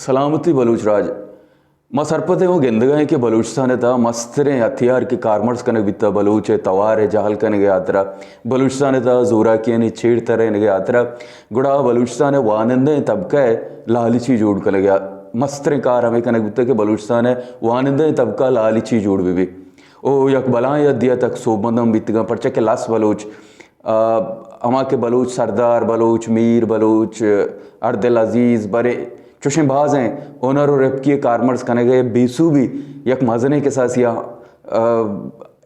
سلامتی بلوچ راج۔ ما سرپد ایں ءُ گندگ ءَ ایں کہ بلوچستان ءِ تہا مستریں ہتھیار کہ کارمرز کنگ بیتگ، بلوچ ءِ توار ءِ جہل کنگ ءِ ہاترا، بلوچستان ءِ تہا زوراکیانی چیڑ ترینگ ءِ ہاترا، گڑا بلوچستان ءِ وانندہیں طبقہ ءِ لالچی جوڑ کنگ ءِ مستریں کار ہمے کنگ بیتگ کہ بلوچستان ءِ وانندہیں طبقہ لالچی جوڑ بہ بیت۔ او یک بلائیں حدے ءَ تک سوبمند ہم بیتگاں، پرچا کہ لس بلوچ، آ، ہما کہ بلوچ سردار، بلوچ میر، بلوچ ہردل عزیز، برے چوشیں بازیں ہنر ءُ رپکی ءِ کارمرز کنگ ءِ بے سوبی یک مزنیں کساسے ءَ، آ،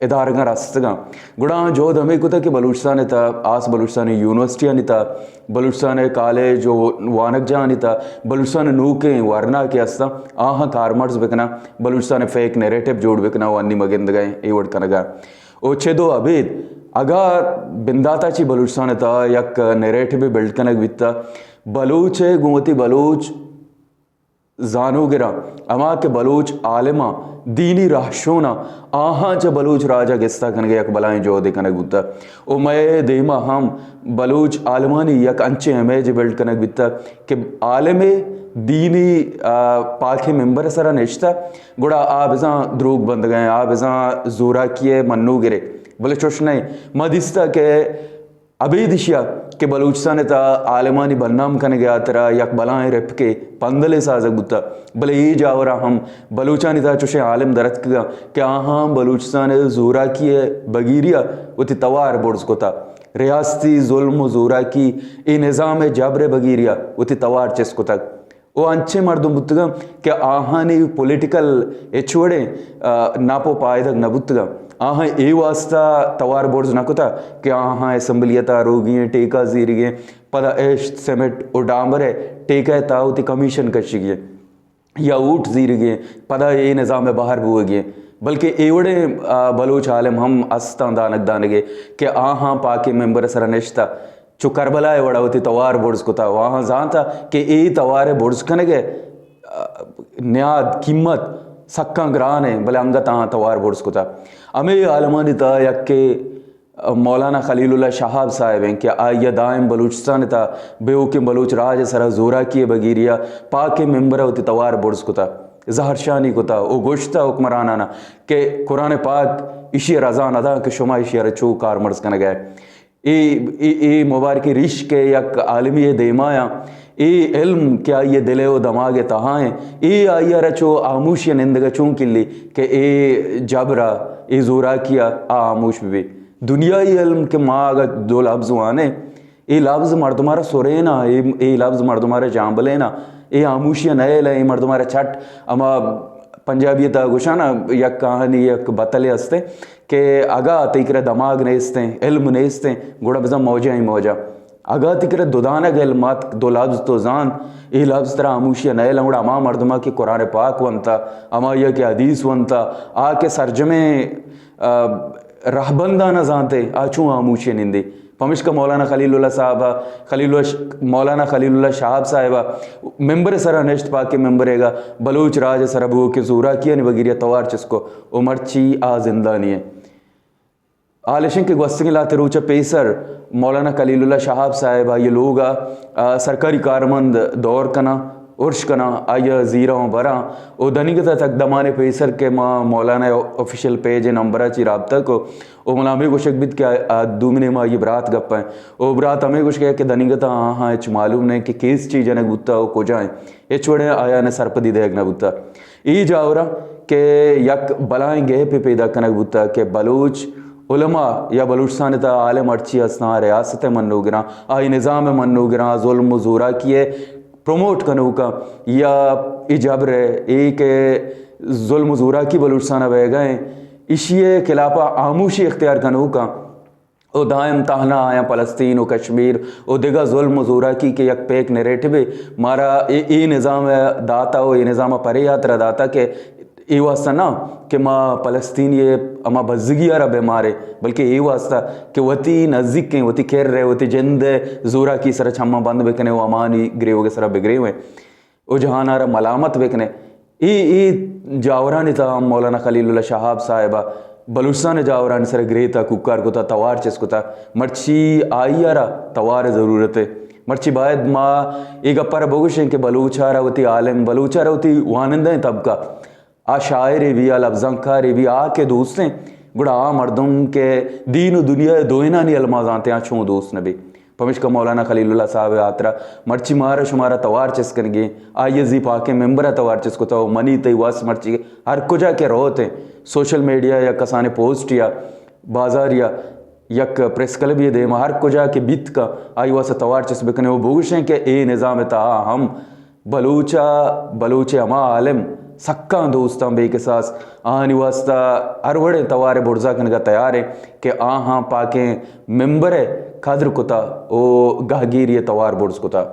ادارگاں رستگاں۔ گڑا آہاں جہد ہمے کتگ کہ بلوچستان ءِ تہا، آس بلوچستان ءِ یونیورسٹیانی تہا، بلوچستان ءِ کالج ءُ وانگجاہانی تہا، بلوچستان ءِ نوکیں ورنا کہ ہستاں، آہاں کارمرز بکناں، بلوچستان ءِ فیک نیریٹو جوڑ بکناں ءُ انی ما گندگ ءَ ایں اے وڑ کنگ ءَ۔ ءُ چد ءُ ابید اگاں بندات ءَ چہ بلوچستان ءِ تہا یک نیریٹوے بلڈ کنگ بیتہ، بلوچ ءَ گوں وتی بلوچ زانوگراں، ہما کہ بلوچ عالماں، دینی رہشوناں، آہاں چہ بلوچ راج ءَ گستا کنگ ءِ یک بلائیں جہدے کنگ بوتہ۔ ءُ مئے دیما ہم بلوچ عالمانی یک انچیں امیجے بلڈ کنگ بیتہ کہ عالمے دینی، آ، پاکیں ممبر ءِ سرا نشتہ، گڑا آ بزاں دروگ بندگ ءَ ایں، آ بزاں زوراکی ءِ منوگرے، بلے چوش نہ ایں۔ ما دیستہ کہ ابید ایشی ءَ کہ بلوچستان ءِ تہا عالمانی بدنام کنگ ءِ ہاترا یک بلائیں رپکے پندلے سازگ بوتہ، بلے اے جاور ءَ ہم بلوچانی تہا چوشیں عالم در اتکگاں کہ آہاں بلوچستان ءِ زوراکی ءِ بگیری ءَ وتی توار برز کتہ، ریاستی ظلم ءُ زوراکی، اے نظام ءِ جبر ءِ بگیری ءَ وتی توار چست کتگ۔ او انچیں مردم بوتگاں کہ آہانی پولیٹیکل ہچ وڑیں، آ، نپ ءُ پائدگ نہ بوتگاں۔ آہاں اے واسطہ توار برز نہ کتہ کہ آہاں اسمبلی ءِ تہا روگی ایں، ٹیکہ زیرگی ایں، پدا اشت، سیمنٹ ءُ ڈامبر ءِ ٹیکہ ءِ تہا وتی کمیشن کشگی ایں یا ووٹ زیرگی ایں، پدا اے نظام ءِ بہر بوگی ایں۔ بلکہ اے وڑیں، آ، بلوچ عالم ہم استاں دانگ دانگے کہ آہاں پاکیں ممبر ءِ سرا نشتہ، چو کربلا ءِ وڑا وتی توار برز کتہ ءُ آہاں زانتہ کہ اے توار ءِ برز کنگ ءِ، آ، نیاد، قیمت سکاں گران ایں، بلے انگت آہاں توار برز کتہ۔ ہمے عالمانی تہا یکے مولانا خلیل اللہ شہاب صاحب ایں کہ آئی ءَ دائم بلوچستان ءِ تہا بیوکیں بلوچ راج ءِ سرا زوراکی ءِ بگیری ءَ پاکیں ممبر ءَ وتی توار برز کتہ، زہرشانی کتہ ءُ گوشتہ حکمراناں کہ قرآن پاک ایشی ءَ رضا نہ داں کہ شما ایشی ءَ را چو کارمرز کنگ ءَ اے، اے، اے مبارکیں ریشک ءِ یک عالمی ءِ دیما آں۔ اے علم کہ آئی ءِ دل ءُ دماغ ءِ تہا ایں، اے آئی ءَ را چو ہاموشی ءَ نندگ ءَ چون کلی کہ اے جبر ءَ، اے زوراکی ءَ آ ہاموش بہ بی۔ دنیائی علم کہ ما اگاں دو لبز وانیں، اے لبز مردم ءَ را سریناں، اے، اے لبز مردم ءَ را جامبلیناں، اے ہاموشی ءَ نئیلاں، اے مردم ءَ را چٹ ہما پنجابی ءِ تہا گوشاں نا، یک کہانی، یک بتلے ہستیں کہ اگاں تئی کرا دماغ نیستیں، علم نیستیں، گڑا بزاں موجہ ایں موجہ۔ اگاں تئی کرا دو دانگ علم اتک، دو لبز تو زان، اے لبز ترا ہاموشی ءَ نئیلاں، گڑا ہما مردماں کہ قرآن پاک ونتا، ہمائی ءَ کہ حدیث ونتا، آ کہ سرجمیں، آ، رہبنداں نہ زانتے، آ چون ہاموشی ءَ نندی؟ پمشکا مولانا خلیل اللہ صاحب ءَ، خلیل اللہ ش-، مولانا خلیل اللہ شہاب صاحب ءَ ممبر ءِ سرا نشت، پاکیں ممبر ئیگ ءَ بلوچ راج ءِ سرا بوکیں زوراکیانی بگیری ءَ توار چست کو ءُ مرچی آ زندانی ایں۔ حال اش ایں کہ گوستگیں لہتے روچ ءَ پیسر مولانا خلیل اللہ شہاب صاحب آئی ءِ لوگ ءَ، آ، سرکاری کارمند دور کناں، ارش کناں، آئی ءَ زیراں ءُ براں ءُ دنیگت ءَ تک دمانے پیسر کہ ما مولانا ءِ آفیشل پیج ءِ نمبر ءَ چی رابطہ کو ءُ منا ہمے گوشگ بیت کہ آ، آ دومی نیمگ ءَ آئی ءِ برات گپ ءَ ایں ءُ برات ہمے گوشگ ءَ کہ دنیگت ءَ آہاں ہچ معلوم نہ ایں کہ کیس چی جنگ بوتہ ءُ کجا ایں، ہچ وڑیں آیان ءَ سرپدی دئیگ نہ بوتہ۔ اے جاور ءَ کہ یک بلائیں گیپے پیدا کنگ بوتہ کہ بلوچ علماء یا بلوچستان ءِ تہا عالم ہرچی ہستاں، ریاست ءِ منوگراں، آئی نظام ءِ منوگراں، ظلم ءُ زوراکی ءِ پروموٹ کنوکاں یا اے جبر ءِ، اے کہ ظلم ءُ زوراکی بلوچستان ءَ بئیگ ءَ ایں، ایشی ءِ خلاف ءَ ہاموشی اختیار کنوکاں ءُ دائم تہنا آیاں فلسطین ءُ کشمیر ءُ دگہ ظلم ءُ زوراکی کہ یک پیک نیریٹوے مارا اے، اے نظام ءَ داتہ ءُ اے نظام ءَ پرے ہاترا داتہ کہ اے واسطہ نہ کہ ما فلسطینی ءِ ہما بزگی ءَ را بہ ماریں، بلکہ اے واسطہ کہ وتی نزیکیں، وتی کر ءِ، وتی جند ءِ زوراکی سرا چماں بند بکنیں ءُ ہمانی گریوگ ءِ سرا بگریویں ءُ جہان ءَ را ملامت بکنیں۔ اے، اے جاورانی تہا ہم مولانا خلیل اللہ شہاب صاحب ءَ بلوچستان ءِ جاورانی سرا گریتہ، کوکار کتہ، توار چست کتہ۔ مرچی آئی ءَ را توار ءِ ضرورت ایں۔ مرچی باید ما اے گپارا بگوشیں کہ بلوچ ءَ را وتی عالم، بلوچ ءَ را وتی وانندہ ایں طبقہ، آ شاعرے بی، آ لبزانکارے بی، آ کہ دوستیں، گڑا آ مردم کہ دین و دنیا دوئینانی المازانتے، آ چون دوست نہ بی؟ پمیشکا مولانا خلیل اللہ صاحب ءِ ہاترا مرچی مارا شمارا توار چست کنگی، آئی ءَ زی پاکیں ممبر ءَ توار چست کتا و منی تئی واس مرچی ہر کجا کہ روت ایں، سوشل میڈیا یا کسانیں پوسٹ یا بازار یا یک پریس کلبے دیما ہر کجا کہ بیت کا، آئی واسطہ توار چست بکنے و بگوشیں کہ اے نظام تہا ہم بلوچ ءَ، بلوچ ءِ ہما عالم سکاں دوستاں بے کساس، آہانی واسطہ ہر وڑیں توار برزا کنگا تیار ایں کہ آہاں پاکیں ممبر ءَ قدر کتا و گہگیری ءِ توار برز کتا۔